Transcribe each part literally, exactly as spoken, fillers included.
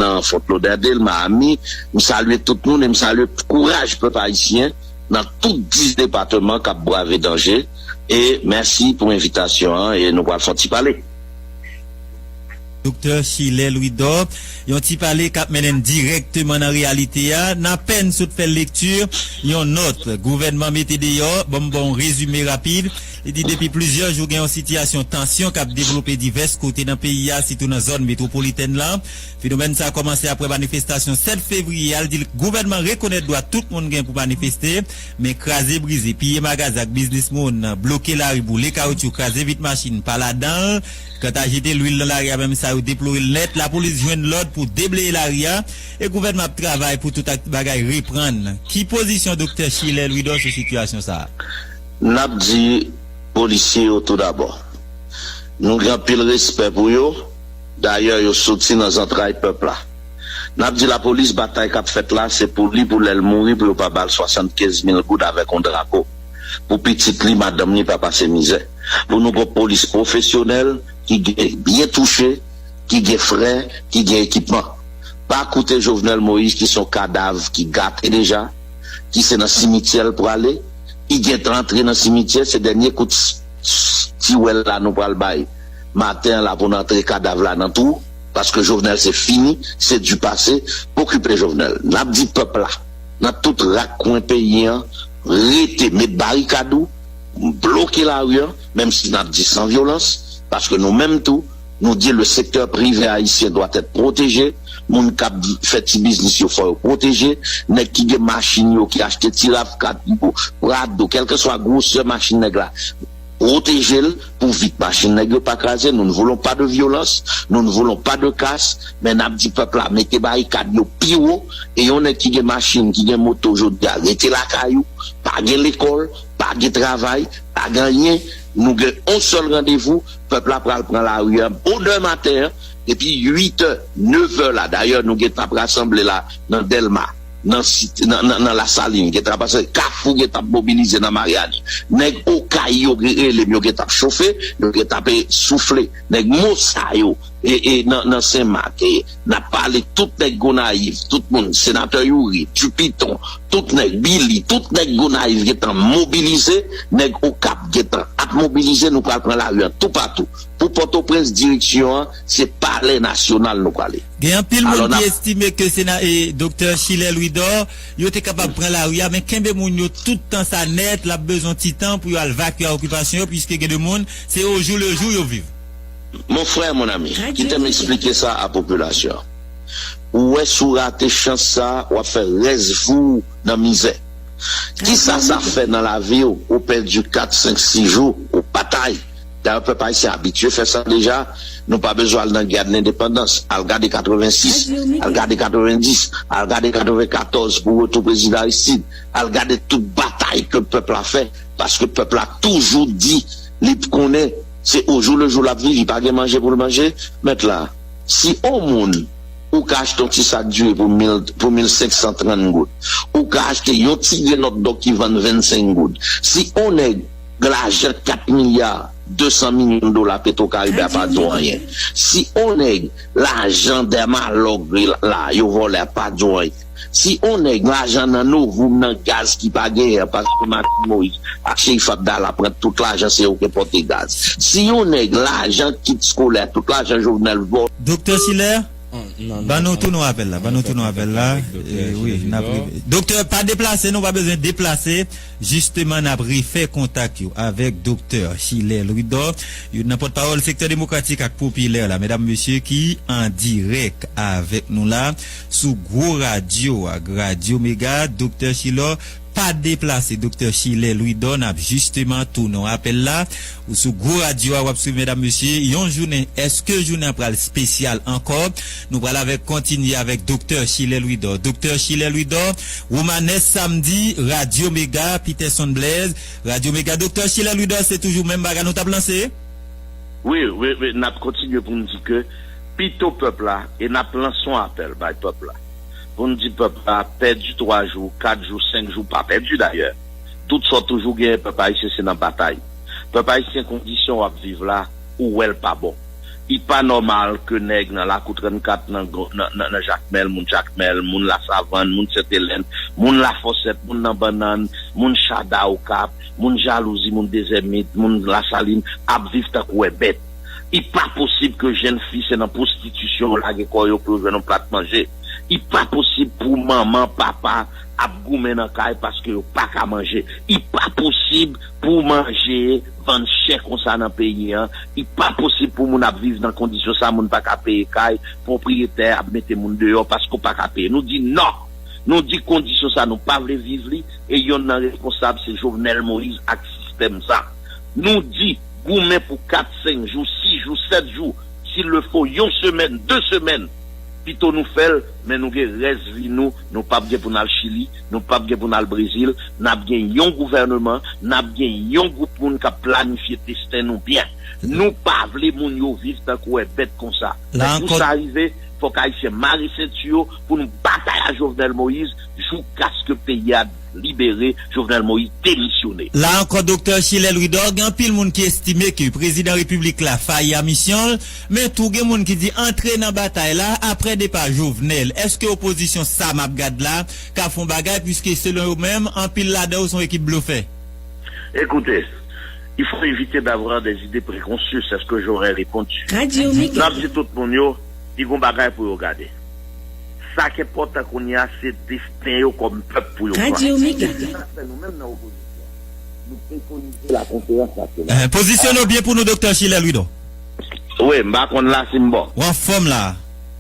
nan Fort Lauderdale, Miami. M salye tout moun e m salye kouraj pèp ayisyen nan tout dis depatman k ap brave danje. E mèsi pou envitasyon an e nou pral fè yon ti pale. Doktè Chilè Louidor, yon ti pale k ap mennen n dirèkteman nan reyalite a. N apèn sot fè lekti yon nòt gouvènman mete deyò. Ban m ba w yon rezime rapid. Li di depi plizyè jou gen yon sitiyasyon tansyon k ap devlope divès kote nan peyi a, sitou nan zòn metwopolitèn lan. Fenomèn sa a kòmanse apre manifestasyon sèt fevriye a. Li di gouvènman rekonèt dwa tout moun gen pou manifeste, men kraze brize, piye magazen ak biznis moun, bloke lari, boule kawotchou, kraze vit machin, pa ladan l. Kanta jete lwil nan lari a, menm sa yo deplore l nèt. Lapolis jwenn lòd pou debleye lari a e gouvènman ap travay pou tout ak- bagay reprann. Ki pozisyon Doktè Chilè Louidor sou sitiyasyon sa a? N ap di polisye yo toudabò, nou gen anpil respè pou yo. Dayè, yo soti nan zantray pèp la. N ap di lapolis, batay k ap fèt la, se pou li, pou lè l mouri, pou yo pa ba l swasannkenz mil goud avèk yon drapo. Pou pitit li, madanm li pa pase mizè. Pou nou gon polis pwofesyonèl ki gen byen touche, ki gen frè, ki gen ekipman. Pa koute Jovenel Moïse ki se yon kadav ki gate deja, ki se nan simityè l prale, ki gentan antre nan simityè, se dènye kout s- s- tiwèl la nou pral bay maten an la pou n antre kadav la nan twou, paske Jovenel se fini, se du passé, pa okipe Jovenel. N ap di pèp la, nan tout rak kwen peyi an, rete, met barikad ou, bloke lari an, menm si n ap di san vyolans, paske nou menm tou, nou di le secteur privé haïtien doit être protégé, moun k ap fè ti biznis yo fò yo pwoteje, nèg ki gen machin yo ki achte ti rav kat yo, Prado, kèlkeswa gwosè machin nèg la, pwoteje l pou vit machin nèg yo pa kraze. Nous ne voulons pas de violence, nous ne voulons pas de casse, men n ap di pèp la mete barikad yo pi wo, e yon nèg ki gen machin, ki gen moto jodi a, rete lakay ou, pa gen lekòl, pa gen travay, pa gen anyen, nou gen yon sèl randevou, pèp la pral pran lari an bonè maten an, depi uit è, nèf è la, dayè nou gentan ap rasanble la nan Dèlma, nan site, nan, nan, nan Lasalin, gentan ap pase Kafou, gentan ap mobilize nan Maryani. Nèg Okay yo rele m, yo gentan ap chofe, yo gentan ap soufle. Nèg Mosa yo, e, e, nan, nan Senmak, e, n ap pale tout nèg Gonayiv, tout moun, senatè Youri, Dupiton, tout nèg Billy, tout nèg Gonayiv gentan mobilize, nèg Okap gentan ap mobilize, nou pral pran lari an toupatou. Pou Pòtoprens, direksyon an, se Palè Nasyonal nou prale. Gen anpil moun ki estime ke sena, e, Doktè Chilè Louidor, yo te kapab pran lari a, men kenbe moun yo tout tan sa nèt, l ap bezwen ti tan pou yo al vakye a okipasyon yo, piske gen de moun, se au jour le jour yo viv. Mon frère, mon ami, kite m eksplike sa a popilasyon an. Ou wè, si w rate chans sa a, w ap fè rès vi w nan mizè. Kisa sa fè nan lavi w? Ou pèdi kat, senk, sis jou, ou batay. Dayè, pèp ayisyen abitye fè sa deja. Nou pa bezwen al nan gè lendepandans. Al gade katrevensis, al gade katrevendis, al gade katrevenkatòz pou retou prezidan Aristide. Al gade tout batay ke pèp la fè, paske pèp la toujou di li konnen se au jour le jour l ap viv, li pa gen manje pou l manje. Mèt la, si on moun ou ka achte yon ti sak diri pou mil, pou mil senk san trant goud, ou ka achte yon ti grenn hotdog ki vann vennsenk goud. Si on nèg gen lajan kat milya desan milyon dola Petwokaribe a pa di w anyen. Si on nèg lajan Dèmalòg la yo vòlè a pa di w anyen. Si on nèg lajan nan Novoum nan gaz ki pa genyen an, paske Martine Moïse ak Cherif Abdallah pran tout lajan, se yo ki enpòte gaz. Si on nèg lajan kit eskolè, tout lajan Jovenel vòlè. Doktè Chilè, ban nou tounen apèl la, ban nou tounen apèl la. Wi, n ap rive. Doktè, pa deplase, nou pa bezwen deplase. Jisteman, n ap refè kontak yo avèk Doktè Chilè Louidor, youn nan pòtpawòl sektè demokratik ak popilè la, medam, mesye, ki an dirèk avèk nou la sou gwo radyo a, Radyo Mega. Doktè Chilè, pa deplase, Doktè Chilè Louidor, n ap jisteman tounen apèl la. Ou sou gwo radyo a, w ap swiv, medam, mesye, yon jounen. Èske jounen an pral espesyal ankò? Nou pral avèk kontinye avèk Doktè Chilè Louidor. Doktè Chilè Louidor, Womanès Samdi, Radyo Mega, Peterson Blaise, Radyo Mega. Doktè Chilè Louidor, se toujou menm bagay nou t ap lanse? Wi, wi, wi, n ap kontinye pou n di ke pito pèp la, e n ap lanse yon apèl bay pèp la. Pou n di pèp la, pèdi twa jou, kat jou, senk jou, pa pèdi dayè. Tout sa w toujou genyen, pèp ayisyen, se nan batay. Pèp ayisyen, kondisyon w ap viv la, ou wè l pa bon. Li pa nòmal ke nèg nan Lakou trannkat, nan, nan, nan, nan Jakmèl, moun Jakmèl, moun Lasavann, moun Sentelèn, moun Lafòsèt, moun nan Bannann, moun Chada Okap, moun Jalouzi, moun Dezèmit, moun Lasalin ap viv tankou wè bèt. Li pa posib ke jenn fi se nan pwostitisyon yo lage kò yo pou yo jwenn yon plat manje. Li pa posib pou manman, papa ap goumen nan kay paske yo pa ka manje. Li pa posib pou manje vann chè konsa nan peyi an. Li pa posib pou moun ap viv nan kondisyon sa, moun pa ka peye kay, pwopriyetè ap mete moun deyò paske w pa ka peye. Nou di non! Nou di kondisyon sa nou pa vle viv li, e yonn nan responsab se Jovenel Moïse ak sistèm sa. Nou di goumen pou kat, senk jou, sis jou, sèt jou, s'il le faut, yon semèn, de semèn, pito nou fè l, men nou gen rès vi nou, nou p ap gen pou n al Chili, nou p ap gen pou n al Brezil, n ap gen yon gouvèneman, n ap gen yon gwoup moun k ap planifye desten nou byen. Nou pa vle moun yo viv tankou wè bèt konsa. Men pou sa rive, fòk Ayisyen mare senti yo pou nou batay ak Jovenel Moïse joukaske peyi a libere, Jovenel Moïse demisyone. La ankò, Doktè Chilè Louidor, gen anpil moun ki estime ke prezidan repiblik la fayi a misyon l, men tou gen moun ki di antre nan batay la apre depa Jovenel. Èske opozisyon sa m ap gad la ka fè yon bagay, piske selon yo menm, anpil ladan yo se yon ekip blofè? Écoutez, il faut éviter d'avoir des idées préconçues, c'est ce que j'aurais répondu. N ap di tout moun yo, li gon bagay pou yo gade. Sa k enpòtan kounye a, se desten yo kòm pèp pou yo pran. E se sa k fè nou menm nan opozisyon, nou prekonize la konferans nasyonal. Eh, pozisyonnen w byen pou nou, Doktè Chilè Louidor. Wi, m pa konn la si m bon. Ou anfòm la.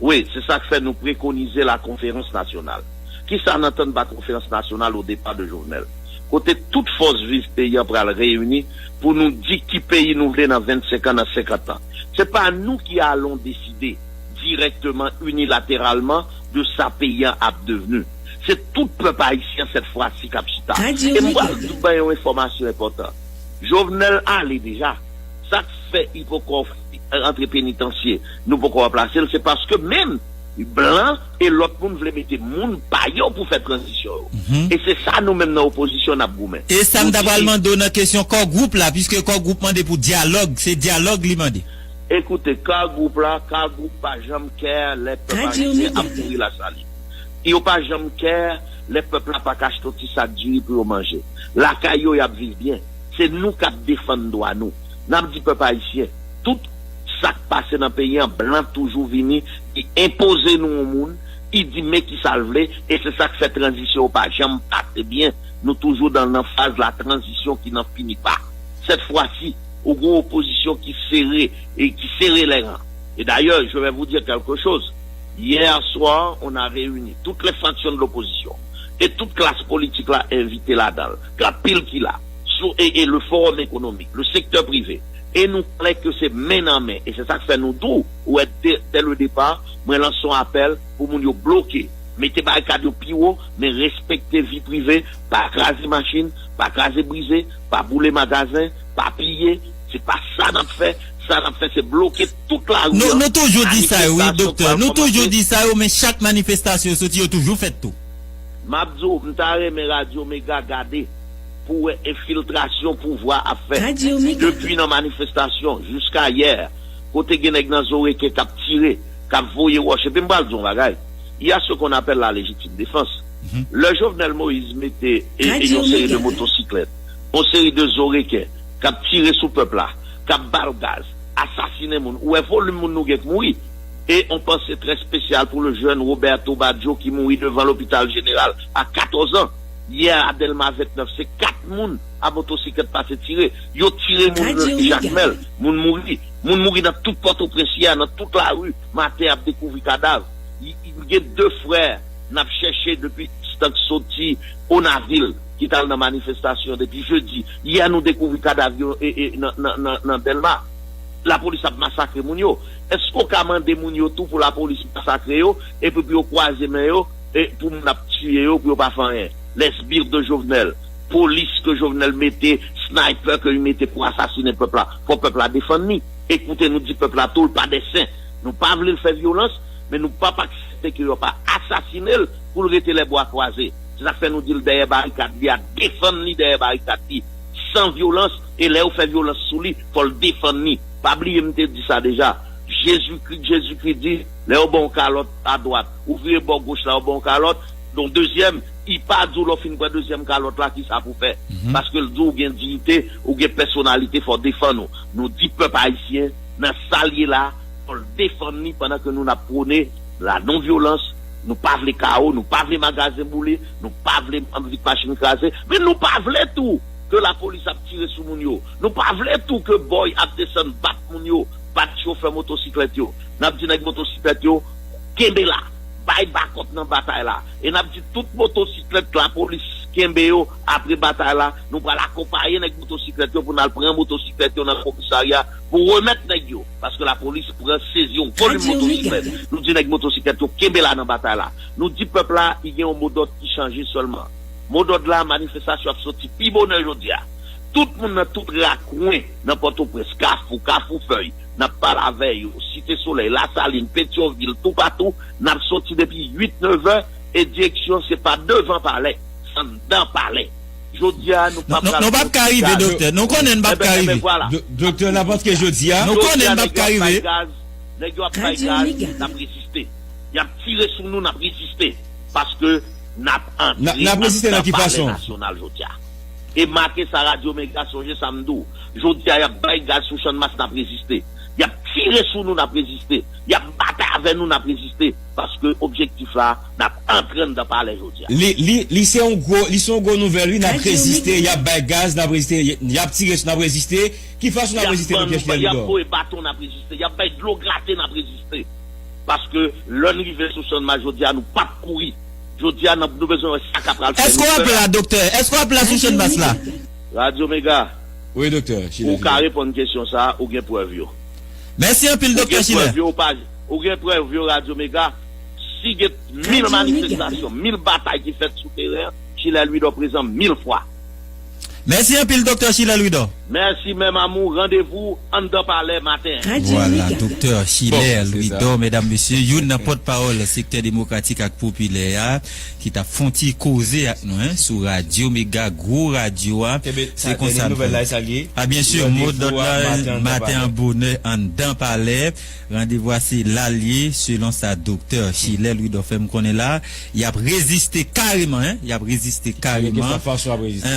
Wi, se sa k fè nou prekonize la konferans nasyonal. Kisa n antann pa konferans nasyonal o depa de Jovenel? Kote tout fòs viv peyi an pral reyini pou nou di ki peyi nou vle nan vennsenk an, nan senkant an. Se pa nou ki alon deside dirèkteman, inilateralman, de sa peyi an ap devni. Se tout pèp ayisyen sèt fwa si k ap chita. E m pral di w ban yon enfòmasyon enpòtan. Jovenel ale deja. Sa k fè li poko antre penitansye, nou poko ranplase l, se paske menm blan e lòt moun vle mete moun pa yo pou fè tranzisyon yo. E se sa nou menm nan opozisyon n ap goumen. E sa m ta pral mande w nan kesyon Core Group la, piske Core Group mande pou dyalòg, se dyalòg li mande. Écoutez, Core Group la, Core Group pa janm kè lè pèp ayisyen ap mouri Lasalin. Yo pa janm kè lè pèp la pa ka achte yon ti sak diri pou yo manje. Lakay yo, y ap viv byen. Se nou k ap defann dwa nou. N ap di pèp ayisyen, tout sa k pase nan peyi an, blan toujou vini, li enpoze nou yon moun, li di men kisa l vle, e se sa k fè tranzisyon yo pa janm pase byen. Nou toujou nan, nan faz la tranzisyon ki nan fini pa. Sèt fwa si, ou gon opozisyon ki sere, e ki sere lè ran. E dayè, je vais vous dire quelque chose. Hier soir, on a réuni toutes les factions de l'opposition. E tout klas politik la envite ladan l. Gen anpil ki la. Sou, e, e le forum économique, le secteur privé. E nou klè ke se men nan men. E se sa k fè nou di w, ou wè, dès, dès le départ, mwen lanse yon apèl pou moun yo bloke. Mete barikad yo pi wo, men respekte vi prive, pa kraze machin, pa kraze brize, pa boule magazen, pa piye. Se pa sa n ap fè. Sa n ap fè, se bloke tout lari an. Nou, nou toujou di sa yo, wi, doktè. Nou toujou di sa yo, men chak manifestasyon soti, yo toujou fèt tou. M ap di w, m ta renmen Radyo Mega gade pou w wè enfiltrasyon pouvwa ap fèt. Depi nan manifestasyon jiska yè, kote gen nèg nan Zoreken k ap tire, k ap voye wòch. Epi m pral di w yon bagay. Il y a ce qu'on appelle la légitime défense. Lè Jovenel Moïse mete e, e yon seri de motosiklèt, yon seri de Zoreken k ap tire sou pèp la, k ap ba l gaz, asasinen moun. Ou wè volim moun nou gen k mouri. Et on pensée très spéciale pour le jeune Roberto Badio ki mouri devan lopital jeneral a katòz an. Yè a Dèlma vennèf, se kat moun a motosiklèt pase tire. Yo tire moun nan Jakmèl, moun mouri. Moun mouri nan tout Pòtoprens yè, nan tout lari. Maten ap dekouvri kadav. Y, y, gen de frè n ap chèche depi tan k soti Onavil, ki t al nan manifestasyon depi jedi. Yè nou dekouvri kadav yo e, e, nan, nan, nan, nan Dèlma. Lapolis ap masakre moun yo. Èske w ka mande moun yo tou pou lapolis masakre yo, epi pou yo kwaze men yo, e pou moun ap tiye yo, pou yo pa fè anyen? Les sbires de Jovenel, polis ke Jovenel mete, sniper ke li mete pou asasinen pèp la, fò pèp la defann li. Ekoute, nou di pèp la tou, l pa dè sen. Nou pa vle l fè vyolans, men nou p ap aksepte ke yo pa asasinen l pou l rete lè bwa kwaze. Se sa k fè nou di l dèyè barikad li a, defann li dèyè barikad li, san vyolans, e lè yo fè vyolans sou li, fò l defann li. Pa bliye m te di sa deja, Jezikri, Jezikri di, lè yo ba w kalòt adwat, ou vire bò goch la, yo ba w kalòt, yon dezyèm, li pa di w lè w fin pran dezyèm kalòt la, kisa pou fè. Paske l di w gen diyite, ou gen pèsonalite, fò w defann ou. Nou di pèp ayisyen, nan sa l ye la, fò l defann li pandan ke nou n ap pwone la non vyolans, nou pa vle kawo, nou pa vle magazen boule, nou pa vle vit machin kraze, men nou pa vle tou ke lapolis ap tire sou moun yo. Nou pa vle tou ke bòy ap desann bat moun yo, bat chofè motosiklèt yo. N ap di nèg motosiklèt yo, kenbe la, bay bakòp nan batay la. E n ap di tout motosiklèt lapolis kenbe yo apre batay la, nou pral akonpaye nèg motosiklèt yo pou n al pran motosiklèt yo nan komisarya pou remèt nèg yo. Paske lapolis pran sezi yon volim motosiklèt. Nou di nèg motosiklèt yo kenbe la nan batay la. Nou di pèp la, i gen yon modòd ki chanje sèlman. Modòd la, manifestasyon ap soti pi bonè jodi a. Tout moun nan tout rakwen nan Pòtoprens, Kafou, Kafou Fèy, n ap pale avè yo. Site Solèy, Lasalin, Petyonvil, toupatou, n ap soti depi uit, nevè, e direksyon se pa devan palè, se anndan palè. Jodi a, nou pa pral ka rive, doktè. Nou konnen n p ap ka rive. Doktè, n ap antre jodi a. Nou konnen n p ap ka rive. Nèg yo ap bay gaz, n ap reziste. Y ap tire sou nou, n ap reziste. Paske n ap antre anndan Palè Nasyonal jodi a. E make sa, Radyo Mega, sonje sa m di w. Jodi a, y ap bay gaz sou Channmas, n ap reziste. Y ap tire sou nou, n ap reziste. Y ap batay avè nou, n ap reziste. Paske objektif la, n ap antre anndan palè jodi a. Li, li, li se yon gwo, li se yon gwo nouvèl, wi, n ap reziste, y ap bay gaz, n ap reziste, y ap tire sou, n ap reziste. Ki fason n ap reziste, Doktè Chilè Louidor? Y ap voye baton, n ap reziste. Y ap bay dlo grate, n ap reziste. Paske lè n rive sou Channmas jodi a, nou p ap kouri. Jodi a, n ap, nou bezwen wè sa k ap pral fè. Èske w ap la, doktè? Èske w ap la sou Channmas la? Radyo Mega. Wi, doktè Chilè. Ou ka reponn kesyon sa a, ou gen prèv yo. Mèsi anpil, doktè Chilè. Ou gen prèv yo, ou pa, ou gen prèv yo, Radyo Mega. Si gen mil manifestasyon, mil batay ki fèt sou teren an, Chilè Louidor prezan mil fwa. Mèsi anpil, doktè Chilè Louidor. Mèsi, mèm amou. Randevou anndan palè maten an. Vwala, doktè Chilè Louidor, medam, mesye, youn nan pòtpawòl sektè demokratik ak popilè a, ki t ap fè yon ti koze ak nou, en, sou Radyo Mega, gwo radyo a. Se konsa nou fè. A, byen si, modòd la, maten an bonè, anndan palè. Randevou a se la l ye, selon sa doktè Chilè Louidor fè m konnen la. Y ap reziste kareman, en. Y ap reziste kareman.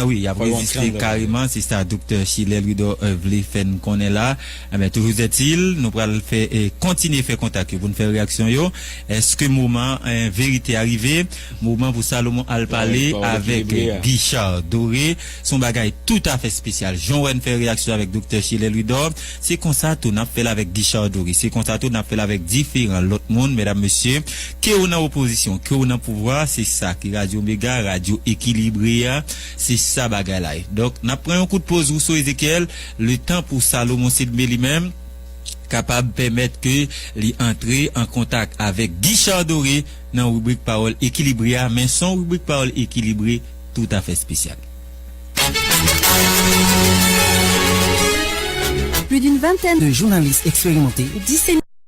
Wi, y ap reziste kareman. Se sa doktè Chilè Louidor, eh, vle fè n konnen la. Enben, toujours est-il, nou pral fè, eh, kontinye fè kontak yo pou n fè reyaksyon yo. Èske moman, eh, verite a rive? Moman pou Salomon al pale avèk Guichard Doré. Se yon bagay toutafè espesyal. Jan w wè n fè reyaksyon avèk doktè Chilè Louidor, se konsa tou n ap fè l avèk Guichard Doré. Se konsa tou n ap fè l avèk diferan lòt moun, medam, mesye. Ke w nan opozisyon, ke w nan pouvwa, se sa ki Radyo Mega, radyo ekilibre a, se sa bagay la ye. Donk, n ap pran yon kout poz, Rousseau Ezekiel, letan pou Salomon Sedmé li menm kapab pèmèt ke li antre an kontak avèk Guichard Doré nan ribrik Pawòl Ekilibre a, men se yon ribrik Pawòl Ekilibre toutafè espesyal. Plus d'une vingtaine de journalistes expérimentés, dix